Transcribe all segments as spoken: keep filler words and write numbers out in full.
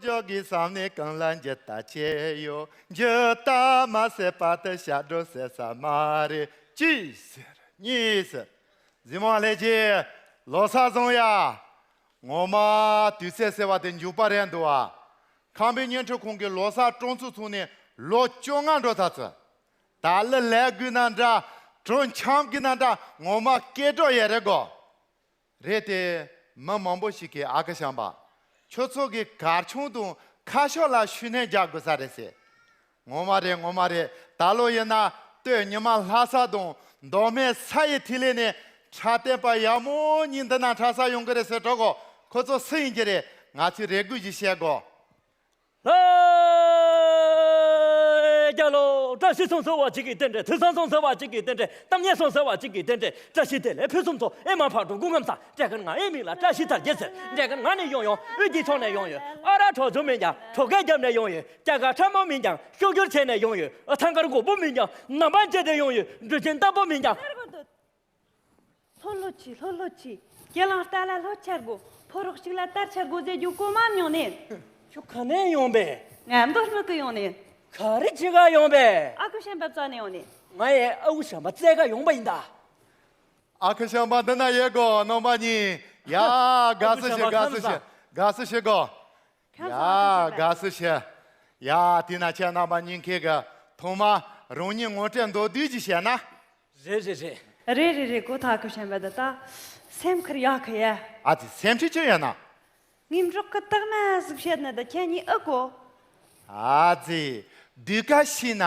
འཇོག་གི་བསམ་ནས་གང་ལ་འགྱུར་ལྟ་བྱེད་ཡོད། འགྱུར་ལྟ་མ་ཟད་པ་དེ་ཞབས་བྲོ་ཟེར་ས་མ་རེད། གཅིག་ཟེར། གཉིས་ཟེར། གཟིགས་མོ་ལྷན་རྒྱས། ལོ་གསར་བཟང་ཡ། ངོ་མ་དུས་ཚོད་ཟེར་བ་དེ་མགྱོགས་པ་རེད་འདུག་ཨ། ཁམས་པའི་བརྙན་འཕྲིན་ཁང་གི་ལོ་གསར་སྤྲོ་ཚོགས་ཚོགས་ནས་ལོ་བཅོ་ལྔ་འགྲོ་ཚར་ཚུལ། ད་ལི་ལས་དགོས་ན་འདྲ། གྲོ་འཆམ་དགོས་ན་འདྲ། ངོ་མ་སྐད་གྲགས་ཡོད་རེད་གོ། རེད་དེ། མི་མང་པོ་ཞིག་གིས་ཨ་ཁུ་བྱམས་པ། ཁྱོད་ཚོ་གི་གར་ཆུང་དང་ཁ་ཤོག་ལ་ཤུལ་ནས་རྒྱག་དགོས་ས་རེད་ཟེར། ངོ་མ་རེད། ངོ་མ་རེད། ད་ལོ་ཡིན་ན་སྟོད་ཉི་མ་ལྷ་ས་དང་མདོ་སྨད་ས་ཡི་ཐིག་ལེ་ནས་འཁྲབ་སྟོན་པ་ཡག་མོ་གཉིས་འདི་ན་འཁྲབ་ས་ཡོང་གི་རེད་ཟེར་གྲོགས་གོ། ཁོ་ཚོ་སུ་ཡིན་གྱི་རེད། ང་ཚོས་རེ་སྐུལ་ཞིག་བྱེད་དགོ། ལྷ་རྒྱལ་ལོ། བཀྲ་ཤིས་སོང་ཟེར་བ་གཅིག་གིས་རྟེན་འབྲེལ། དུས་བཟང་སོང་ཟེར་བ་གཅིག་གིས་རྟེན་འབྲེལ། གཏམ་སྙན་སོང་ཟེར་བ་གཅིག་གིས་རྟེན་འབྲེལ། བཀྲ་ཤིས་བདེ་ལེགས་ཕུན་སུམ་ཚོགས། ཨེ་མ་ཕག་གྲུ་དགུ་རྔམ་ཚ། འབྲས་ཀར་ང་ཨེ་མིག་ལ་བཀྲ་ཤིས་དར་རྒྱས་ཟེར། འབྲས་ཀར་ང་ནས་ཡོང་ཡོད། དབུས་ཀྱི་ཕྱོགས་ནས་ཡོང་ཡོད། ཨ་ར་གྲོ་ཆུང་མིན་ཀྱང་གྲོ་སྐད་རྒྱབ་ནས་ཡོང་ཡོད། སྐྱ་ཀ་ཁྲ་མོ་མིན་ཀྱང་ཤུགས་སྒྱུར་བྱས་ནས་ཡོང་ཡོད། ཨ་ཐང་དཀར་མགོ་པོ་མིན་ཀྱང་ནམ་པང་བཅད་དེ་ཡོང་ཡོད། འབྲུ་ཆེན་རྟ་ཕོ་མིན་ཀྱང་། ལྷོད་ལྷོད་བྱོས། ལྷོད་ལྷོད་བྱོས། ཁྱེད་རང་རྟ་ལ་ལྷོད་ཆ་དགོས། ཕོ་རོག་ཅིག་ལ་དར་ཆ་དགོས་ཟེར་རྒྱུ་གོ་མ་མྱོང་ནས། ཁྱོད་ག་ནས་ཡོང་པས། ང་མདོ་སྨད་གི་ཡོང་ནས། ག་རེ་བྱེད་ག་ཡོང་པས། ཨ་ཁུ་བྱམས་པ་བཙལ་ནས་ཡོང་ནས། ང་ཡང་ཨ་ཁུ་བྱམས་པ་བཙལ་ག་ཡོང་པ་ཡིན་ད། ཨ་ཁུ་བྱམས་པ་འདི་ན་ཡོད་གོ། རྣམ་པ་གཉིས། ཡ། དགའ་བསུ་ཞུ། དགའ་བསུ་ཞུ། དགའ་བསུ་ཞུ་གོ། ཡ། དགའ་བསུ་ཞུ། ཡ། དེས་ན་ཁྱེད་རྣམ་པ་གཉིས་ཀས་གི་ཐོག་མ་རང་ཉིད་ངོ་སྤྲོད་མདོར་བསྡུས་ཅིག་བྱས་ན། རེད་རེད་རེད། གོ་ཐག་ཁུ་ཆེན་པ་འདི་ད། སེམས་ཁུར་ཡག་གི་ཡ། ཨ་ཙི། སེམས་ཁྲལ་ཅི་ཡོད་ན། ངའི་མགྱོགས་གི་རྟགས་མ་ཟིག་བཤད་ན་ད་ཁྱེད་གཉིས་ཨེ་གོ། ཨ་ཙི། སྡུག་ཁ་ཤི་ན་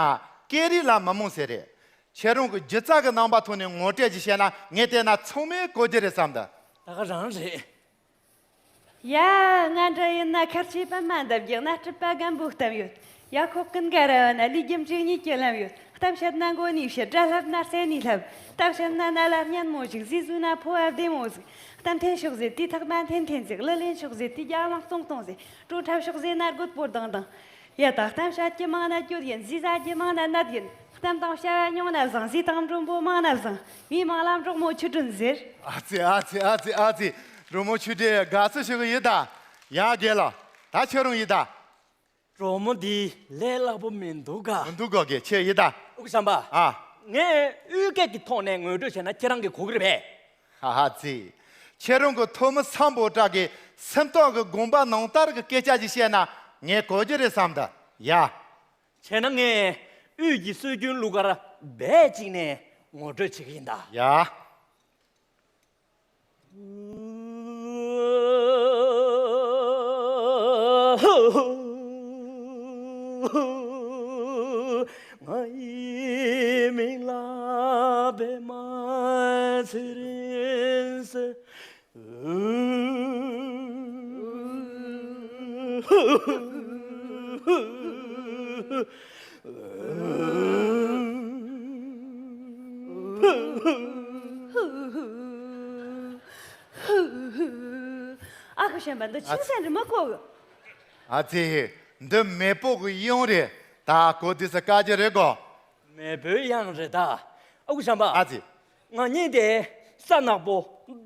སྐད་རིགས་ལ་མི་རྨོངས་ཟེར་རེད། ཁྱེད་རང་གི་སྒྱུ་རྩལ་གི་རྣམ་པ་ཐོག་ནས་ངོ་སྤྲོད་ཅིག་བྱས་ན་ངས་བལྟས་ན་ཚང་མས་གོ་རྒྱུ་རེད་བསམ་འདུག་ད་ག་རང་རེད། ཡ། ང་འདྲ་ཡིན་ན་ཁར་ཆེ་པ་མ་འདབ་རྒྱག་ན་སྤྲུལ་པ་རྒན་པོ་གཏམ་ཡོད། ཡ། ཁོག་ཀུན་དགའ་ར་བ་ན་ལུས་རྒྱུ་འབྲས་གཉིས་ཀྱི་ལམ་ཡོད། གཏམ་བཤད་ན་མགོ་ནས་བཤད། སྒྲ་ལྷབ་ན་རྩེ་ནས་ལྷབ། གཏམ་བཤད་ན་ན་ལ་སྙན་མོ་ཞིག་ཟས་ཟོས་ན་ཕོ་བ་བདེ་མོ་ཟིག་གཏམ་འཐེན་ཤོག་ཟེར་དུས་ཐག་མ་འཐེན་འཐེན་ཟིག་གླུ་ལེན་ཤོག་ཟེར་དུས་རྒྱ་གླང་སྟོང་སྟོང་ཟིག་བྲོ་འཁྲབ་ཤོག་ཟེར་ན་རྒོད་པོ་ལྡང་ལྡང་། ཡ། ད་གཏམ་བཤད་ཀྱི་མང་ན་གྱོད་ཡིན། ཟས་ཟ་གྱི་མང་ན་ནད་ཡིན། གཏམ་དང་བྱ་བ་ཉུང་ན་བཟང་། ཟས་དང་མགྲོན་པོ་མང་ན་བཟང་། མིའི་མིང་ལ་འབྲོག་མོ་ཆུ་སྒྲོན་ཟེར། ཨ་ཙི། ཨ་ཙི། ཨ་ཙི། ཨ་ཙི། འབྲོག་མོ་ཆུ་སྒྲོན་དགའ་བསུ་ཞུ་གི་ཡིན་ད། ཡ། རྒན་ལགས། ད་ཁྱོད་རང་ཡིན་ད། འབྲོག་མོ་འདི་ལས་སླ་པོ་མི་འདུག་ག་མི་འདུག་ག་གི་ཁྱེད་ཡིན་ད། ཨ་ཁུ་བྱམས་པ། ཨ། ངས་དབུས་སྐད་ཀྱི་ཐོག་ནས་ངོ་སྤྲོད་བྱས་ན་ཁྱེད་རང་གིས་གོ་གི་རེད་པས། ཧ་ཧ་ཙི། ཁྱེད་རང་གི་ཐོན་མི་སམ་བྷོ་ཊ་གི་སེམས་ཐག་གི་དགོངས་པ་ནང་ལྟར་གི་སྐད་ཆ་ཞིག་བཤད་ན་ངས་གོ་རྒྱུ་རེད་བསམ་ད། ཡ། བྱས་ན་ངས་དབུས་ཀྱི་སྲོལ་རྒྱུན་གླུ་གར་སྦད་གཅིག་ནས་ངོ་སྤྲོད་བྱེད་ཀྱི་ཡིན་ད། ཡ། ང་ཡི་མིག་ལ་པད་མ་ཚེ་རིང་ཟེར། ཨ་ཁུ་གཞོན་པ་འདི་ཆུང་ས་རེད་མི་གོ་གི། ཨ་ཙི། འདི་མེས་པོ་གི་གཡང་རེད། ད་གོ་དུས་སུ་དཀའ་རྒྱུ་རེད་གོ། མེས་པོའི་གཡང་རེད་ད། ཨ་ཁུ་གཞོན་པ། ཨ་ཙི། ང་གཉིས་དེ་ས་ནག་པོ་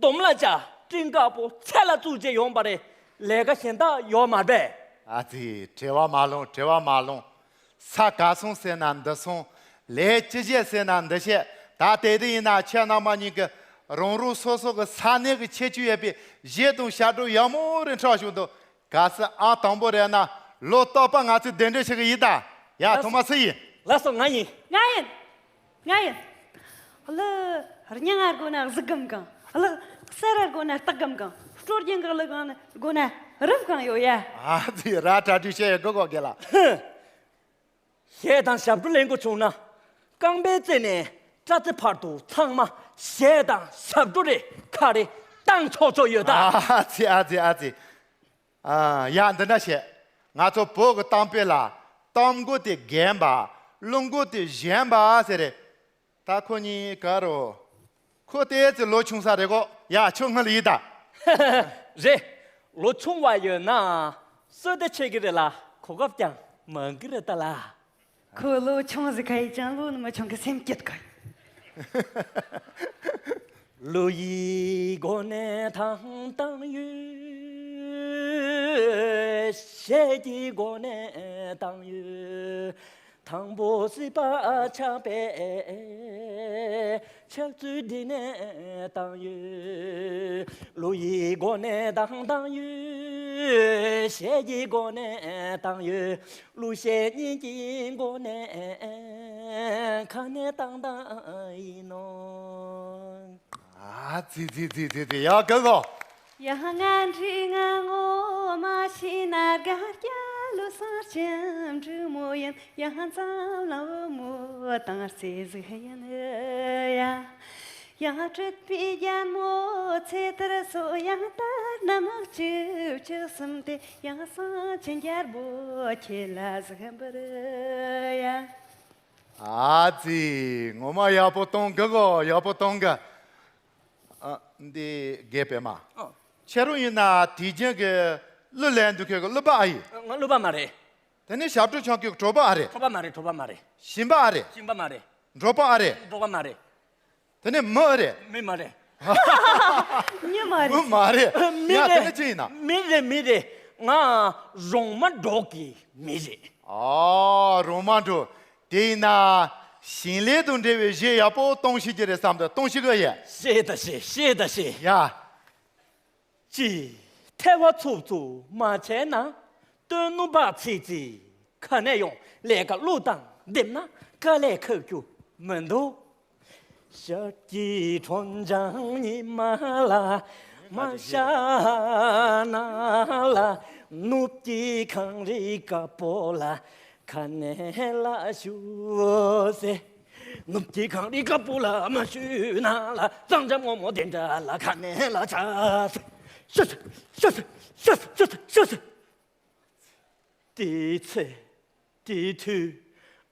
འདོམ་ལ་བཅའ། སྤྲིན་དཀར་པོ་ཚལ་ལ་བཙུགས་བྱས་ཡོང་པ་རེད། ལས་ཀ་གཞན་དག་ཡོད་མ་རེད་པས། ཨ་ཙི། བྲེལ་བ་མ་ལོང་། བྲེལ་བ་མ་ལོང་། ས་ག་སོང་ཟེར་ན་འདི་སོང་། ལས་ཅི་བྱེད་ཟེར་ན་འདི་བྱེད། ད་དེ་དུས་ཡིན་ན་ཁྱེད་རྣམ་པ་གཉིས་ཀྱི་རང་རང་སོ་སོ་གི་ས་གནས་ཀྱི་ཁྱད་ཆོས་ཡོད་པའི་གཞས་དང་ཞབས་བྲོ་ཡག་མོ་རེ་འཁྲབ་བཞག་འདུག་གལ་སྲིད་ཨང་དང་པོ་རེད་ན་ལོ་རྟག་པར་ང་ཚོས་གདན་འདྲེན་བྱེད་ཀྱི་ཡིན་ད། ཡ། ཐོག་མ་སུ་ཡིན། ལགས་སོ། ང་ཡིན། ང་ཡིན། ང་ཡིན། གླུ་རྙིང་ང་དགོས་ན་གཟིག་སྒམ་གང་། གླུ་གསར་ར་དགོས་ན་སྟག་སྒམ་གང་། སྲོལ་རྒྱུན་གྱི་གླུ་གང་དགོས་ན་རུམ་གང་ཡོད་ཡ། ཨ་ཙི། ར་གྲ་སྒྲིག་བྱས་ཡོད་གོ་གོ་གེ་ལ། གཞས་དང་ཞབས་བྲོ་ལེན་དགོས་བྱུང་ན། རྐང་པའི་རྩེ་ནས་སྐྲ་རྩེ་བར་དུ་ཚང་མ་གཞས་དང་ཞབས་བྲོ་རེ་ཁ་རེ་བཏང་ཆོག་ཆོག་ཡོད་ད། ཨ་ཙི། ཨ་ཙི། ཨ་ཙི། ཨ། ཡ། འདི་འདྲ་བྱེད། ང་ཚོ་བོད་ཀྱི་གཏམ་དཔེ་ལ། གཏམ་མགོ་དེ་རྒན་པ། བླུན་མགོ་དེ་གཞོན་པ་ཟེར་རེད། ད་ཁོ་གཉིས་ག་རུ། ཁོ་དེ་ཙི་ལོ་ཆུང་ས་རེད་གོ། ཡ། ཁྱོད་སྔོན་ལ་ཡིན་ད། རེད། ལོ་ཆུང་བ་ཡོད་ན་བསོད་བདེ་ཆེ་གི་རེད་ལ་གོ་སྐབས་ཀྱང་མང་གི་རེད་ད་ལ། ཁོ་ལོ་ཆུང་ཟིག་ཁ་ཡིས་ཀྱང་ལོ་ནི་མི་ཆུང་གི་སེམས་སྐྱིད་གི། ལོ་ཡི་སྒོ་ནས་ཐང་བཏང་ཡོད། ཞལ་གྱི་སྒོ་ནས་བཏང་ཡོད། དང་པོ་སྲིད་པ་ཆགས་པའི་ཆགས་ཚུལ་འདི་ནས་བཏང་ཡོད། ལོ་ཡི་སྒོ་ནས་བཏང་བཏང་ཡོད། ཞལ་གྱི་སྒོ་ནས་བཏང་ཡོད། གླུ་གཞས་གཉིས་ཀྱི་སྒོ་ནས་ཁ་ནས་བཏང་བཏང་ཡིན་ནོ། ཨ་ཙི་ཙི་ཙི་ཙི་ཙི། ཡ་ག་གོ། ཡ་ང་འདྲི་ང་ངོ་མ་ཤི་ན་དགའ་སྐྱ་ལོ་སར་ཆེམ་འབྲི་མོ་ཡིན། ཡ་འཛམ་ལ་བུ་མོ་དང་རྩེ་ཟིག་ཡིན་ཡ། ཡ་སྲིད་པའི་རྒྱལ་མོ་ཚེ་ཐར་སོ། ཡ་ལྟར་ན་མག་ཅིག་ཅིག་སུམ་སྟེ། ཡ་སང་ཆེན་རྒྱལ་པོ་ཁྱེད་ལ་ཟིག་འབུར་ཡ། ཨ་ཙི། ངོ་མ་ཡག་པོ་གཏོང་གི་གོ། ཡག་པོ་གཏོང་གི། ཨ། འདི་རྒན་པད་མ། ཨ། ཁྱེད་རང་ཡིན་ན་དེ་རྒྱུན་གྱི་གླུ་ལེན་འདུག་མཁན་གྱི་གླུ་པ་ཨ་ཡིན། ང་གླུ་པ་མ་རེད། དེ་ནས་ཞབས་བྲོ་འཁྱོག་མཁན་གྱི་གྲོགས་པོ་ཨ་རེད། གྲོགས་པ་མ་རེད། གྲོགས་པ་མ་རེད། ཞིང་པ་ཨ་རེད། ཞིང་པ་མ་རེད། འབྲོག་པ་ཨ་རེད། འབྲོག་པ་མ་རེད། དེ་ནས་མི་ཨ་རེད། མི་མ་རེད། མི་མ་རེད། མི་མ་རེད། མི་ཡ་དེ་རེད། ནས་ཅི་ཡིན་ན། མི་རེད། མི་རེད། ང་རོང་མ་འབྲོག་གི་མི་རེད། ཨ། རོང་མ་འབྲོག་དེ་ཡིན་ན་ཞིང་ལས་དང་འབྲེལ་བའི་གཞས་ཡག་པོ་གཏོང་ཤེས་ཀྱི་རེད་བསམ་འདུག་གཏོང་ཤེས་གི་ཡ། ཤེས་ད་ཤེས། ཤེས་ད་ཤེས། ཡ། ཅི། ཐལ་བ་འཚུབ་འཚུབ་མ་བྱས་ན། སྟོན་ནུ་བག་ཚིག་ཚིག་ག་ནས་ཡོང་། ལས་ཀ་བླུག་སྟངས་འདེམས་ན་དཀའ་ལས་ཁག་རྒྱུ་མི་འདུག་ཞབས་ཀྱི་ཁྲོམ་བྱང་ཉི་མ་ལ་མ་ཤར་ན་ལ། ནུབ་ཀྱི་གངས་རི་དཀར་པོ་ལ་ག་ནས་ལ་བཞུགས་ཟེར། ནུབ་ཀྱི་གངས་རི་དཀར་པོ་ལ་མ་བཞུགས་ན་ལ། གཙང་འཇམ་སྔོན་མོ་དེ་འདྲ་ལ་ག་ནས་ལ་ཆགས་ཟེར། ཤ་ཤ་ཤ་ཤ་ཤ་ཤ་ཤ་ཤ། དེའི་ཚེ། དེའི་དུས།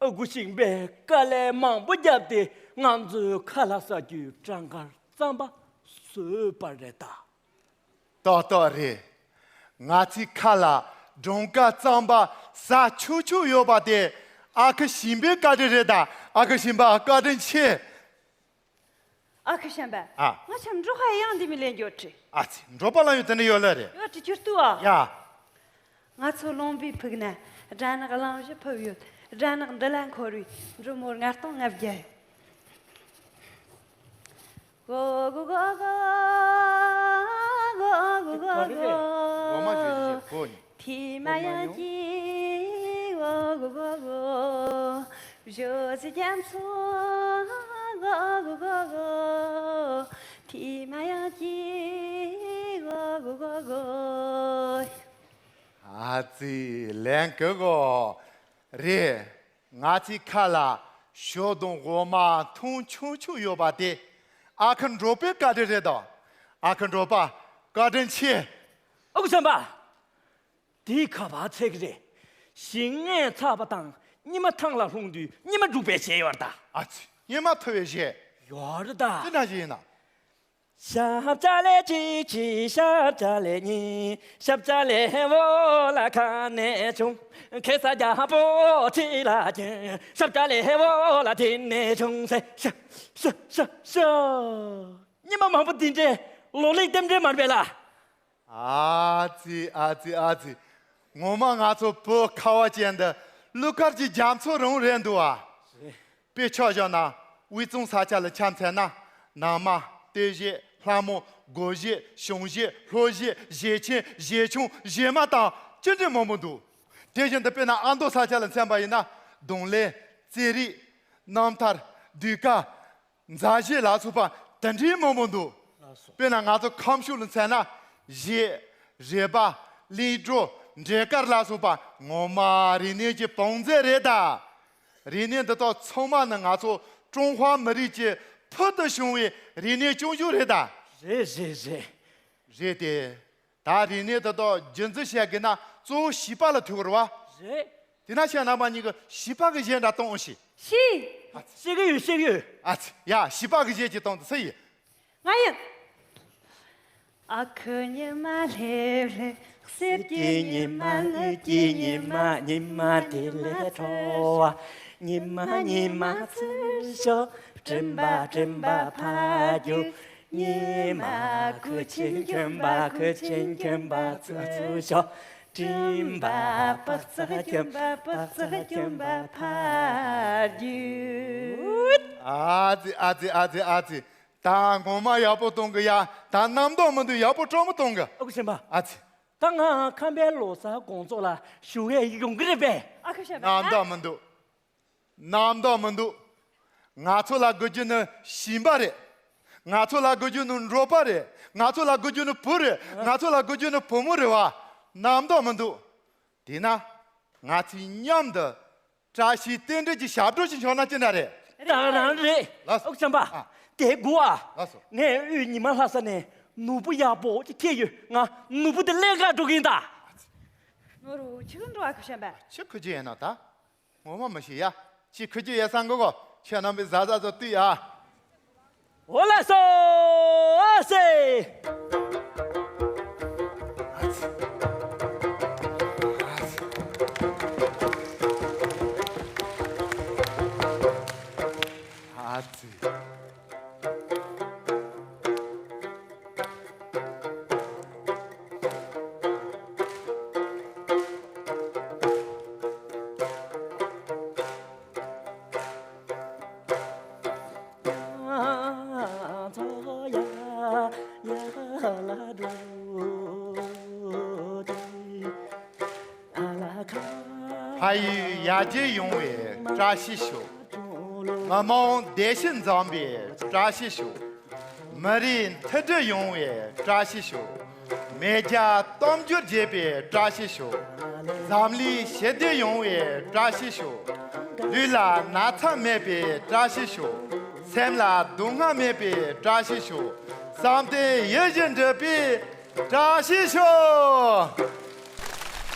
ཨ་ཁུ་ཞིང་པས་དཀའ་ལས་མང་པོ་བརྒྱབ་སྟེ་ང་ཚོའི་ཁ་ལག་ཟ་རྒྱུའི་སྦྲང་དཀར་རྩམ་པ་བཟོས་པ་རེད་ད། ཏག་ཏག་རེད། ང་ཚོའི་ཁ་ལ་སྦྲང་དཀར་རྩམ་པ་ཟ་ཆོག་ཆོག་ཡོད་པ་དེ་ཨ་ཁུ་ཞིང་པའི་བཀའ་དྲིན་རེད་ད། ཨ་ཁུ་ཞིང་པ་བཀའ་དྲིན་ཆེ། ཨ་ཁུ་ཞིང་པ། ཨ། ང་ཆ་འབྲོག་ཁ་ཡང་འདི་མི་ལེན་རྒྱུ་ཁྲི། ཨ་ཙི། འབྲོག་པ་ལ་ཡོད་དེ་ནི་ཡོད་ལ་རེད། ཡོད་ཁྲི་ཁྱུར་ཏུ་ཨ། ཡ། ང་ཚོ་ལུང་པའི་ཕུག་ན་སྦྲ་ནག་གླང་བཞི་ཕུབ་ཡོད། སྦྲ་ནག་འདི་ལ་འཁོར་བའི་འབྲུ་མོ་ལྔ་སྟོང་ལྔ་བརྒྱ་ཡོད། གོ་གོ་གོ་གོ། གོ་གོ་གོ་གོ། འོ་མ་ཞུ་ཞིག་གོ་ནི། ཐི་མ་ཡང་ཀྱི་གོ་གོ་གོ་གོ། བཞོ་ཟི་རྒྱ་མཚོ་གོ་གོ་གོ་གོ། ཐི་མ་ཡང་ཀྱི་གོ་གོ་གོ་གོ། ཨ་ཙི། ལན་གོ་གོ་རེད། ང་ཚོའི་ཁ་ལ་ཞོ་དང་འོ་མ་འཐུང་ཆུང་ཆུང་ཡོད་པ་དེ་ཨ་ཁུ་འབྲོག་པའི་བཀའ་དྲིན་རེད་དོ། ཨ་ཁུ་འབྲོག་པ་བཀའ་དྲིན་ཆེ། ཨ་ཁུ་ཞིང་པ། དེའི་ཁ་བ་ཚེག་རེད། ཞིང་ངན་ཚ་བ་དང་ཉི་མ་ཐང་ལ་ལྷུང་དུས་ཉི་མ་སྒྲུག་པའི་གཞས་ཡོད་རེད་ད། ཨ་ཙི། ཉི་མ་ཐུ་བའི་གཞས། ཡོད་རེད་ད། ཅི་འདྲ་ཞིག་ཡིན་ན། ཞབས་བཅགས་ལས་གཅིག་གཅིག་ཞབས་བཅགས་ལས་གཉིས། ཞབས་བཅགས་ལས་འོ་ལ་ཁ་ནས་ཆུང་། ཁེ་ས་རྒྱ་པོ་ཁྲི་ལ་ཅན། ཞབས་བཅགས་ལས་འོ་ལ་དེ་ནས་ཆུང་ཟེར། ཤ་ཤ་ཤ་ཤ། ཉི་མ་མང་པོ་འདི་འདྲའི་ལོ་ལེགས་རྟེན་འབྲེལ་མར་པས་ལ། ཨ་ཙི་ཨ་ཙི་ཨ་ཙི། ངོ་མ་ང་ཚོ་བོད་ཁ་བ་ཅན་འདི་གླུ་གར་གྱི་རྒྱ་མཚོ་རང་རེད་འདུག་ཨ། དཔེ་ཆ་བཞག་ན་དབུས་གཙང་ས་ཆ་ལ་ཆ་མཚོན་ན། ནང་མ། སྟོད་གཞས། ལྷ་མོ། སྒོ་གཞས། གཞུང་གཞས། ལྷོ་གཞས། གཞས་ཆེན། གཞས་ཆུང་། གཞས་མ་དང་ཅི་འདྲའི་མང་པོ་འདུག་དེ་བཞིན་དུ་དཔེར་ན་ཨ་མདོ་ས་ཆ་ལ་མཚོན་པ་ཡིན་ན་གདོང་ལེན། རྩེད་རིགས། རྣམ་ཐར། ཟློས་གར། མཛའ་གཞས་ལ་སོགས་པ་དེ་འདྲའི་མང་པོ་འདུག་དཔེར་ན་ང་ཚོ་ཁམས་ཕྱོགས་ལ་མཚོན་ན་གཞས། རེད་པ། གླིང་བྲོ། འབྲས་དཀར་ལ་སོགས་པ་ངོ་མ་རིག་གནས་ཀྱི་བང་མཛོད་རེད་ད། རིག་གནས་འདི་དག་ཚང་མ་ནི་ང་ཚོ་ཀྲུང་ཧྭ་མི་རིགས་ཀྱི་ཕུལ་དུ་བྱུང་བའི་རིག་གནས་རྐྱང་རྐྱང་རེད་ད། རེད་རེད་རེད། རེད་དེ། ད་རིག་གནས་དེ་དག་རྒྱུན་འཛིན་བྱེད་དགོས་ན་གཙོ་བོ་བྱིས་པ་ལ་ཐུག་རེད་བ། རེད། དེ་ན་ཁྱེད་རྣམ་པ་གཉིས་ཀྱིས་བྱིས་པ་གི་གཞས་འདྲ་གཏོང་ཤིག་ཤིག་ཤེས་ཀྱི་ཡོད། ཤེས་ཀྱི་ཡོད། ཨ་ཙི། ཡ། བྱིས་པ་གི་གཞས་ཅིག་གཏོང་དུ་སུ་ཡིན། ང་ཡིན། ཨ་ཁུ་ཉི་མ་སླེབས་སླེབས། གསེར་གྱི་ཉི་མ། དངུལ་གྱི་ཉི་མ། ཉི་མ་དེ་ལས་ཁྲོ་བ། ཉི་མ་ཉི་མ་ཚུར་ཤོག་སྤྲིན་པ་སྤྲིན་པ་ཕར་རྒྱུག་ཉི་མ་ཁུ་ཆེན་ཁྱིམ་པ་ཁུ་ཆེན་ཁྱིམ་པ་ཚུར་ཤོག་སྤྲིན་པ་པག་ཚག་ཁྱིམ་པ་པག་ཚག་ཁྱིམ་པ་ཕར་རྒྱུག་ཨ་ཙི་ཨ་ཙི་ཨ་ཙི་ཨ་ཙི། ད་ངོ་མ་ཡག་པོ་གཏོང་གི་ཡ། ད་རྣམ་རྟོག་མི་འདུག་ཡག་པོ་སྤྲོ་མོ་གཏོང་གི་ཨ་ཁུ་ཆེན་པ། ཨ་ཙི། ད་ང་ཁམས་པའི་ལོ་གསར་དགོང་ཚོགས་ལ་ཞུ་ཡས་ཡོང་གི་རེད་པས། ཨ་ཁུ་ཆེན་པ། རྣམ་རྟོག་མི་འདུག་རྣམ་རྟོག་མི་འདུག་ང་ཚོ་ལ་དགོས་རྒྱུ་ནི་ཞིང་པ་རེད། ང་ཚོ་ལ་དགོས་རྒྱུ་ནི་འབྲོག་པ་རེད། ང་ཚོ་ལ་དགོས་རྒྱུ་ནི་བུ་རེད། ང་ཚོ་ལ་དགོས་རྒྱུ་ནི་བུ་མོ་རེད་བ། རྣམ་རྟོག་མི་འདུག་དེས་ན་ང་ཚོས་མཉམ་དུ་བཀྲ་ཤིས་རྟེན་འབྲེལ་གྱི་ཞབས་བྲོ་ཞིག་འཁྲབ་ན་ཅི་འདྲ་རེད། ད་རང་རེད། ལགས་སོ། ཨོ་ཆམ་པ། ཨ། དེ་དགོས་ཨ། ལགས་སོ། ངས་དབུས་ཉི་མ་ལྷ་ས་ནས་ནོར་བུ་ཡག་པོ་ཅིག་ཁྱེར་ཡོད། ང་ནོར་བུ་དེ་ལེན་ག་འགྲོ་གི་ཡིན་ད། ནོར་བུ་ཆི་གི་འགྲོ་ཨ་ཁུ་ཆམ་པ། ཆི་ཁུ་ཅི་ཡིན་ན་ད། ངོ་མ་མི་ཤེས་ཡ། ཅི་ཁུ་ཅི་ཡ་སང་གོ་གོ། ཁྱེད་རྣམ་པའི་ཟ་ཟ་ཟ་ལྟོས་ཡ། འོ་ལགས་སོ། ཨ་སེ། ཨ་ཙི། ཕ་ཡུལ་ཡར་རྒྱས་ཡོང་བའི་བཀྲ་ཤིས་ཤོག་མི་དམངས་བདེ་སྐྱིད་འཛོམས་པའི་བཀྲ་ཤིས་ཤོག་མི་རིགས་མཐུན་སྒྲིལ་ཡོང་བའི་བཀྲ་ཤིས་ཤོག་མེས་རྒྱལ་གཏམ་རྒྱུད་རྒྱས་པའི་བཀྲ་ཤིས་ཤོག་འཛམ་གླིང་ཞི་བདེ་ཡོང་བའི་བཀྲ་ཤིས་ཤོག་ལུས་ལ་ན་ཚ་མེད་པའི་བཀྲ་ཤིས་ཤོག་སེམས་ལ་སྡུག་བསྔལ་མེད་པའི་བཀྲ་ཤིས་ཤོག་བསམ་དོན་ཡིད་བཞིན་འགྲུབ་པའི་བཀྲ་ཤིས་ཤོག